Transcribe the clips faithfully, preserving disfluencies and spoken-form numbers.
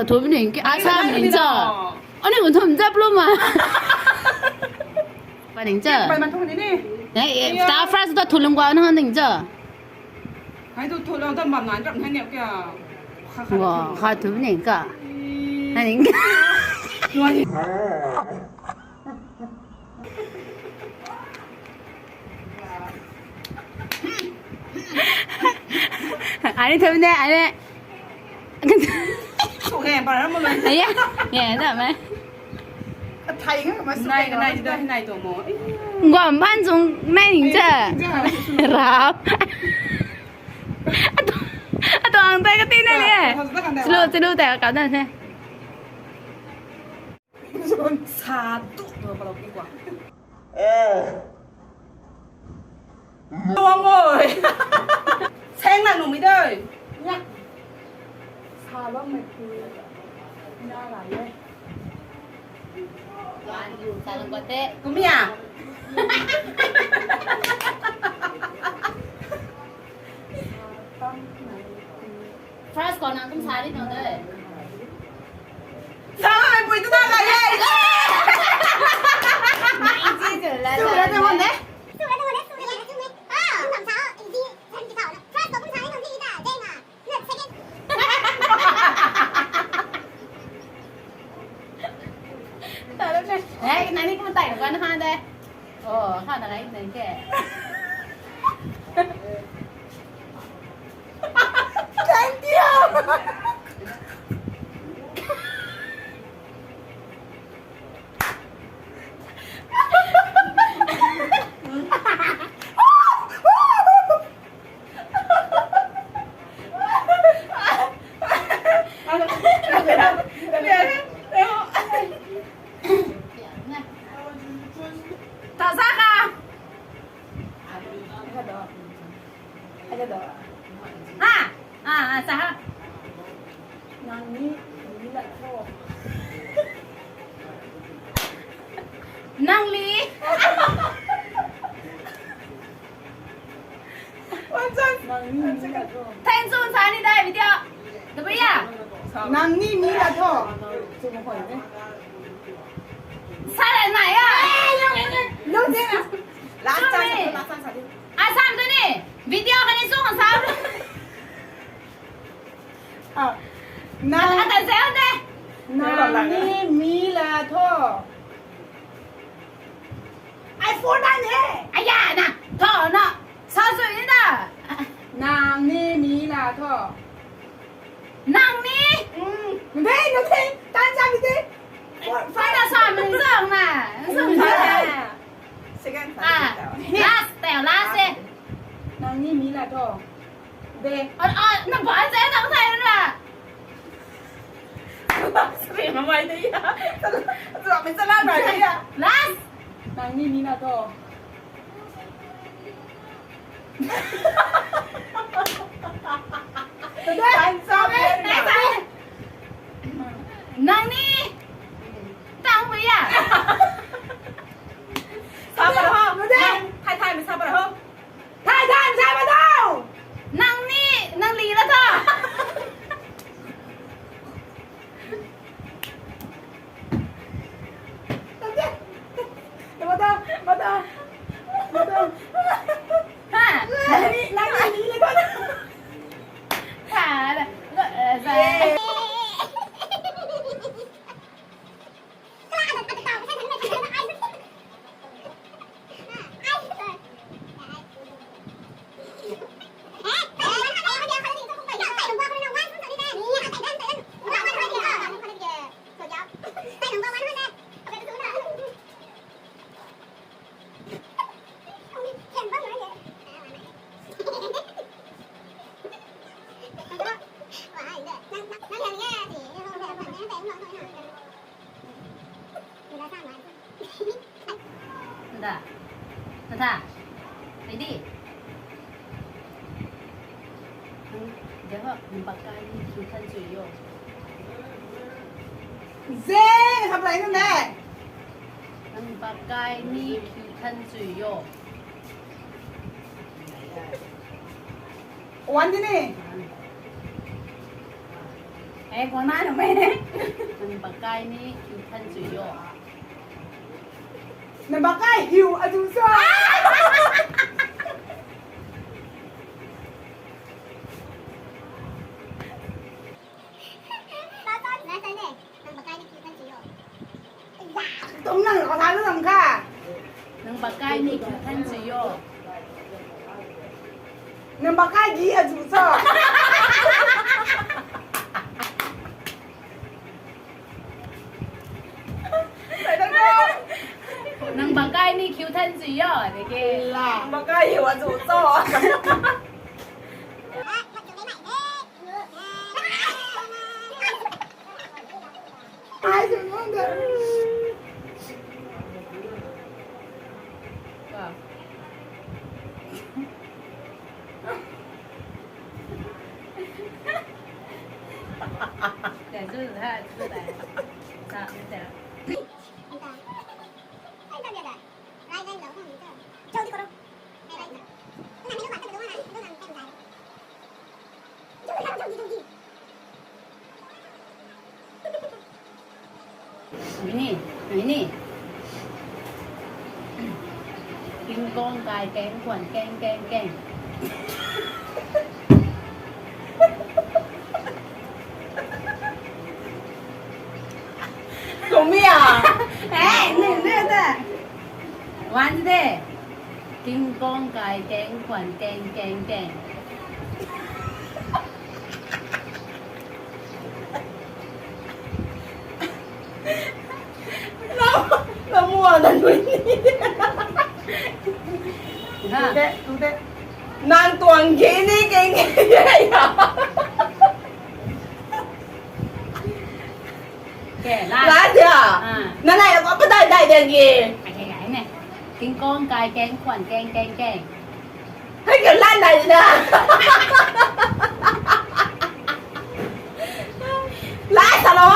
ta thu ning ke. Ai sa ning cha. Ani un thum cha plum ma. Pa ning cha. Pai man thu ni ni. Nei, ta first ta thu lung gua na ning cha. Hai tu thu lo ta mam nan rap hai ne kya. Wa, ha thu ning ka. Hai ning. Ani thum ne, ani. Suk he, para mo mai. Aya, ya, da mai. Ka thai nga ma suk. Nai, nai, da, nai to mo. Ngam ban zung nai ning cha. Rap. Atu, atu ang tai ka tin na ni. Chalo, chalo tai ka na se. Sa tu tu palo pi kwa. Tuang oi. Seng na numi dei. Nya. Sa bam mei pi. Na la le. Sa lang bate. Kumi a. Sa tam mei pi. First ko nang kum sa ri nang de. Sa ai pui tu na ka ye. Nang ji tu la. Tu la tu hon de. Tu la tu hon de, tu la tu me. Ah, kum sa, easy, sen ki thau. First ko kum sa ri nang di ta, de na. Second. Hey, nani kum tai ko na ha de. Oh, ha na ngai nai ke. Thank you. Ta za ka. Ha. Ah, ah, sa ha. Nang ni, ni la tho. Nang ni. Nang ni, ni la tho. Thank you, sa ni dai video. Tabi ya? Nang ni, ni la tho. Sa la na ya. Lung de na. Last time, last time sa di. Asam tu ni. Video kani sung sa. Ah, nang, ata zeu de. Nang ni mi la tho. Ai phone dan he. Aya na, tho na. Sa sui ni da. Nang ni mi la tho. Nang ni. Mm. Nde, nde, tan sa mi de. Phone, phone da sa mi zang na. Zang na. Second. Ah, last, teo, last eh. Nang ni mi la tho. De. Ah, ah, na ba sa na thai na. Sorry, mamai de ya. Drop me sa la na ya. Last. Nang ni mi la tho. Time sa me. Time sa me. Nda. Nda. Ready? Nang, Jehova, nang pakai ni kiu than chui yo. Zeng, hap lai nang ne. Nang pakai ni kiu than chui yo. Wan di ni. Eh, kwan na nang mei ne. Nang pakai ni kiu than chui yo. Nang pakai hiu azu cho. Tum nang kau sa nang ka. Nang pakai ni kiu than chui yo. Nang pakai gi azu cho. Nang pakai ni kiu than chui yo, de ke. La, pakai hiu azu cho. Ai, sung nang de. Ni, ni. King Kong kai keng khwan keng keng keng. Kumia. Eh, ni, ni ta. Wan de. King Kong kai keng khwan keng keng keng. Lam, lam wan na nui ni. Ha. Tu te, tu te. Nang tuang ge ni keng keng ya. Ke, la. La dia. Ah. Na lai ko pa dai dai dai ge. Ai, ai, ai, ne. King Kong kai keng khwan keng keng keng. Hei, ka lan dai na. La sa lo.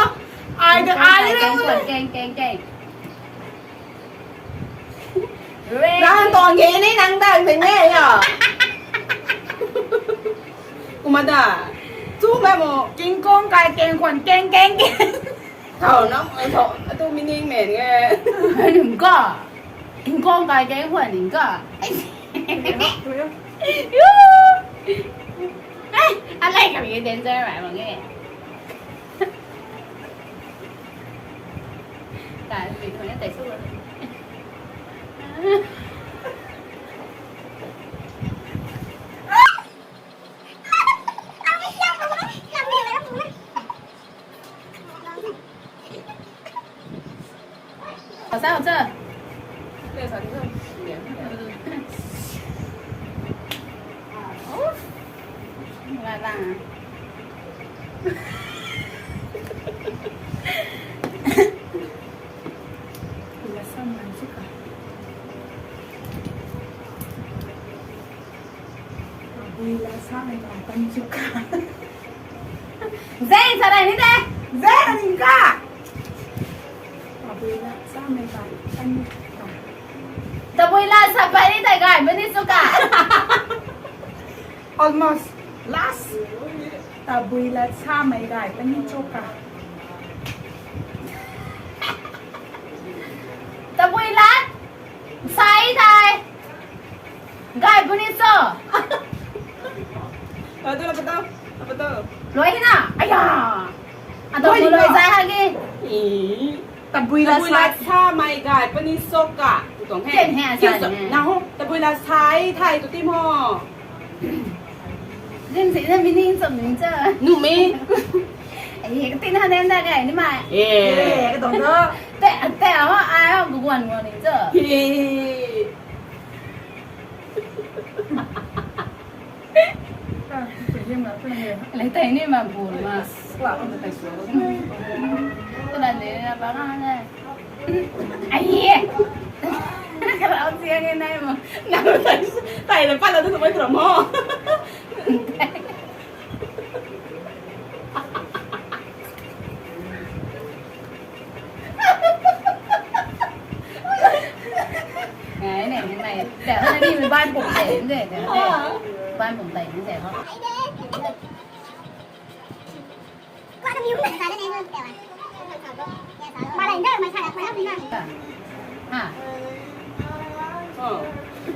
Ai, ai, ai, ai, ai, ai. Keng, keng, keng. Nang tuang ge ni nang dang ting ne ya. Kumada. Tu me mo. King Kong kai keng khwan keng keng keng. Thau nam, thau, atu meaning men nge. Ning ka. King Kong kai keng khwan ning ka. Yu. Eh, alai kami danger mai mang e. Kai mi ko na tai su. Hausa, hausa. Uff. Nggak lang. Nggak sama juga. Bila sa mei kai pan chuka. Zeng sa rai ni de. Zeng ning ka. Tabui la sa mei kai pan chuka. Tabui la sa pai ni de kai mani chuka. Almost. Last. Tabui la sa mei kai pan chuka. Tabui la. Sai dai. Gai puni cho. Apa tu, apa tu? Apa tu? Loi na, aya. Ado loi loi zai ha ge. Tabui la sa mai gai pani sok ka. Tu tong he. Ken he sa ne. Na ho, tabui la sai thai tu tim ho. Lim si na mi ning cham ning cha. Nu mi. Ai, ka tin ha nem da gai ni mai. Eh, ka dong do. Te, te ho, ai ho, bu guan guan ning cha. He. Lai tei ni ma bu ma. Tana ne na ba na ne. Ai ye. Karau siang e nai mo. Na tai tai na pa la tu mai tu mo. Ngai ne, ngai ne. Dah ni ban pum tei de. Ban pum tei de ho.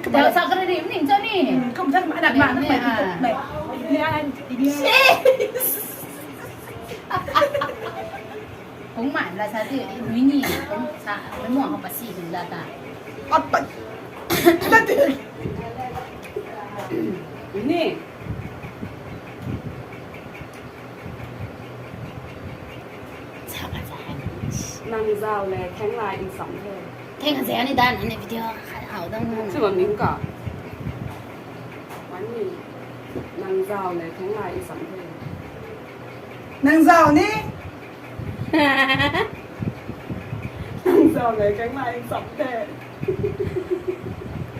Dah sa kena ni, ning cha ni. Kau macam ada mana mai tu mai. Ini an, ini an. Kung mai la sa ti, ini kung sa, mai muang ho pasi tu la ta. Apa? Ini. Nang zau le, theng lai insam the. Theng zau ni dan, ani video hau dang. Chuma ming ka. Mani, nang zau le, theng lai insam the. Nang zau ni? Nang zau le, theng lai insam the.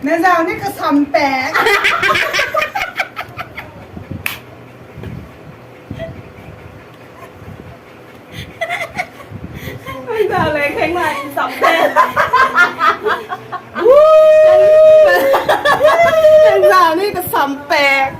Nang zau ni kasam pek. Nang zau le, theng lai insam the. Nang zau ni kasam pek.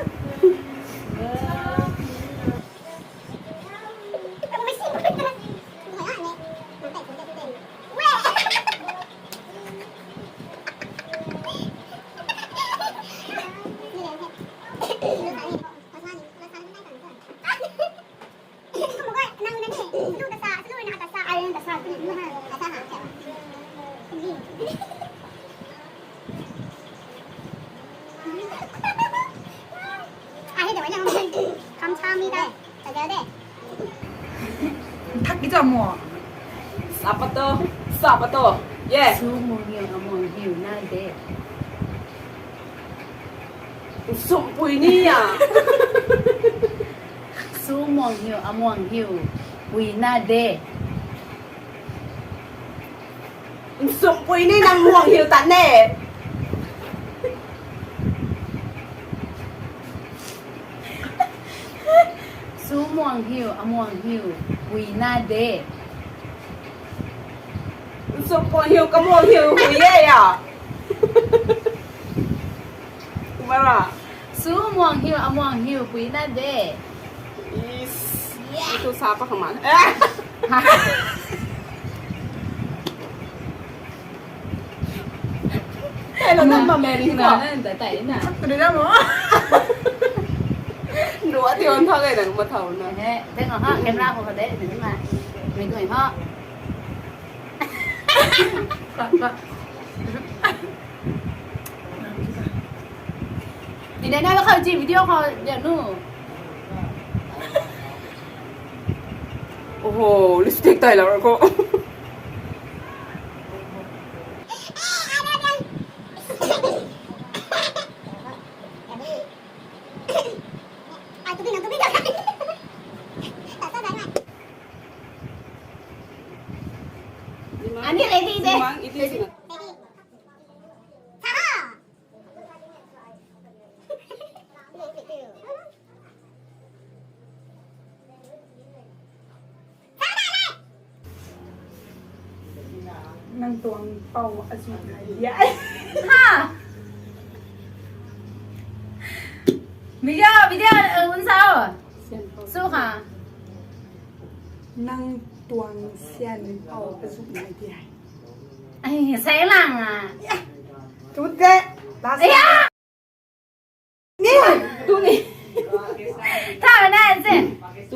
Kam cha mi dai. Thak ki cha mo. Sa pa to, sa pa to. Ye. Su mong hiu, a mong hiu na de. Sum pui ni ya. Su mong hiu, a mong hiu, pui na de. Sum pui ni nang mong hiu ta ne. Su mong hiu, a mong hiu, pui na de. Sum pui hiu, ka mong hiu, hui ye ya. Mara. Su mong hiu, a mong hiu, pui na de. Is. Yeah. Itu sa pa kaman. Eh. Hello, nang ma meri ko. Na, na, tai na. Chak tu na mo. Nua ti on thau le nang ma thau na. He, teng ha, camera ko de, ni ma. Mei tu ha. Ni dai na la khau chi video khau de nu. Oho, lipstick tai la ko. Ani ready de. Ready. Nang tuang pou azu nai dia. Ha. Video, video, eh, un sao. Su ha. Nang tuang sian pou azu nai dia. Ai, sai lang a. Tu de. Last. Aya. Ni. Tu ni. Tha na se. Tu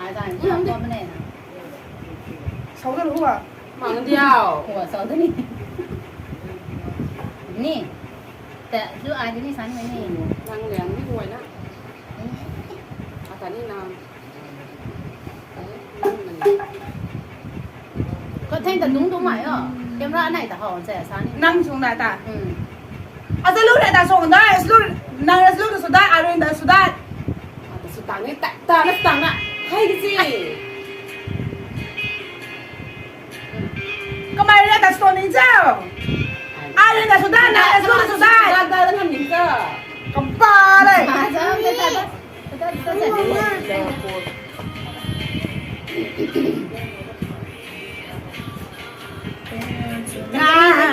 Ai ta ni, ko mane na. Sau da hua. Mang diau. Hua sau da ni. Ni. Ta, lu ai da ni san ni. Nang liang ni huai na. Ata ni nang. Ko theng ta dung dung mai o. Camera nai ta hou se sa ni. Nang sung nai ta. Hmm. Ata lu nai ta sung dai, lu nang lu ta sudai, arun ta sudai. Ata sutang ni ta ta na sutang na. Hai ki si. Kamei rui ta stone ning chau. Ai rui ta sudai na, ai rui ta sudai. Sudai, sudai, sudai, sudai, sudai. Kampa le. Sudai, sudai, sudai, sudai.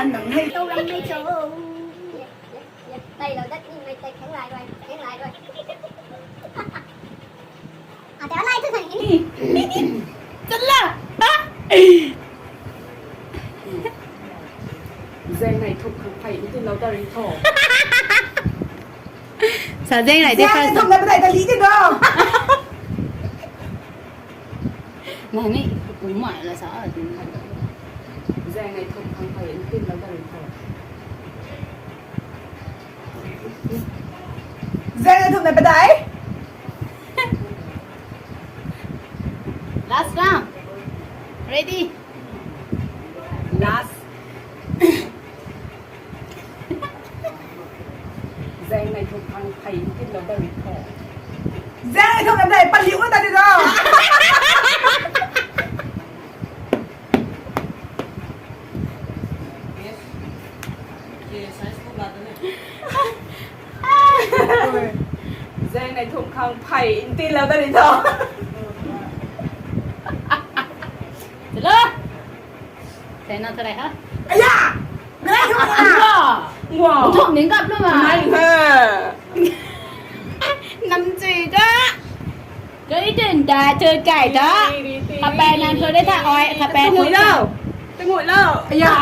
Nang hei. Tau ram mei chau. Tei lou dat ni mei tei kheng lai rui, kheng lai rui. A, tei lai tu kan ni. Chala. Ha? Zeng nai thum khang phey ntin lou ta ri tho. Sa zeng nai de. Zeng nai thum na padai ta li de do. Nang ni, kum mai la sa a tu. Zeng nai thum khang phey ntin lou ta ri tho. Zeng nai thum na padai. Last round. Ready? Last. Zeng nai thum khang phey ntin lou ta ri tho. Zeng nai thum na padai, paliu ta di do. Zeng nai thum khang phey ntin lou ta ri tho. Hello. Thena tharai ha? Aya! Nai thum na! Wow! Wow! Thum ning kap lou ma? Nai ha! Nam chui da! Kei tun da, tui kai da! Kapai nang tui da tha, oi, kapai nang tui. Tungui lou! Tungui lou! Aya!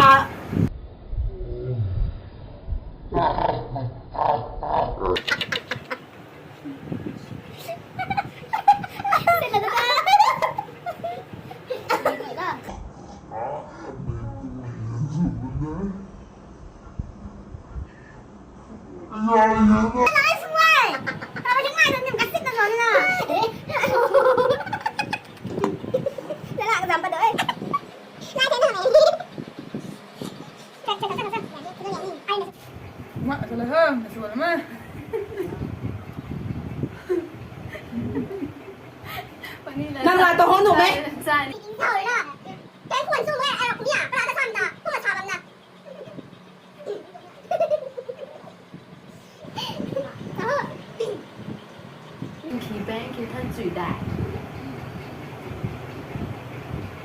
Mak, salah hang, salah ma. Nang la tu hong tu me. Nang khi bang kiu than chui dai.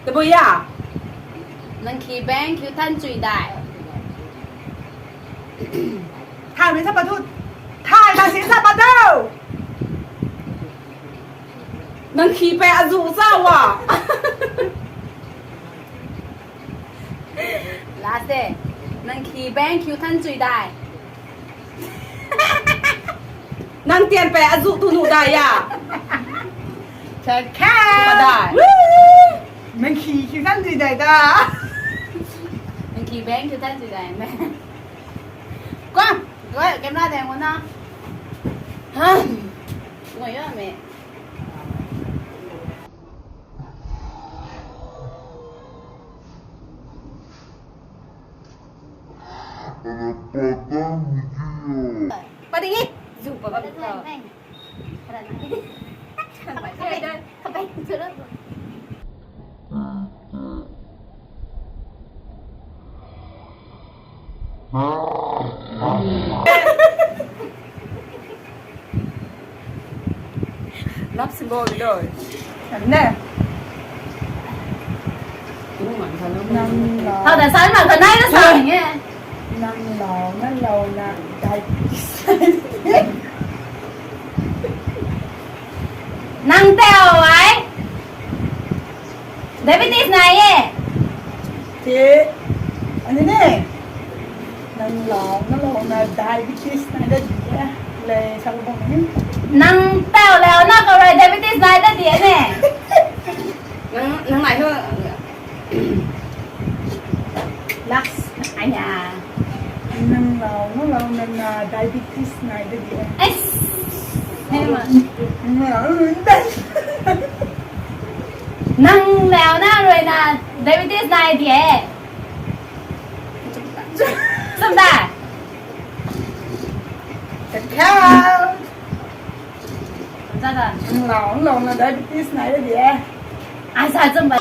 Tabui ya? Nang khi bang kiu than chui dai. Thay mei sa pa tu. Thay ma si sa pa tu. Nang khi pe azu sa wa. Last day. Nang khi bang kiu than chui dai. Nang tian pe azu tu nu dai ya. Chakha. Padai. Nang khi khi tan zui dai da. Nang khi bang khi tan zui dai me. Kwa, kwa, camera de ngona. Ha. Ngoi ya me. Pading e. Zu pa ba. Love symbol doi. Anne. Nang lau. How da san ma kanai na sa nge. Nang lau na lau na dai. Nang teo ai. Diabetes nai e. Te. Ani ne. Nang lau na lau na diabetes nai da di e. Le sa bang ni. Nang teo lau na kau rui diabetes nai da di e ne. Nang nang nai ho. Last. Aya. Nang lau na lau na na diabetes nai da di e. Ai. Hey ma. Nang lau na rui na diabetes nai di e. Sum da. Kakau. Sum da da. Nang lau na lau na diabetes nai da di e. Ai sa sum ba.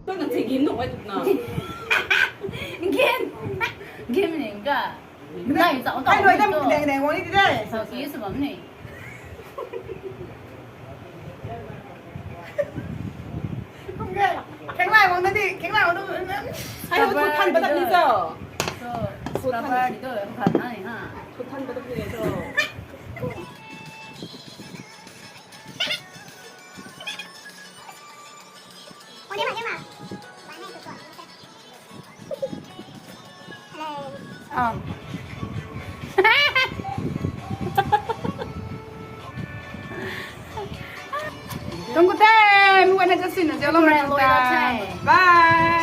Tuna si game nung ai tukna. Game. Game ni ka. Nai chau tau. Ai noi dam deng deng wang ni de. Sa si sa bam ni. Khenglai wang na di, khenglai wang na. Ai ho thu than ba dam ni cho. Cho. Thu than ba dam ni cho. Tunggu te, mungana jasin na jalo. Bye.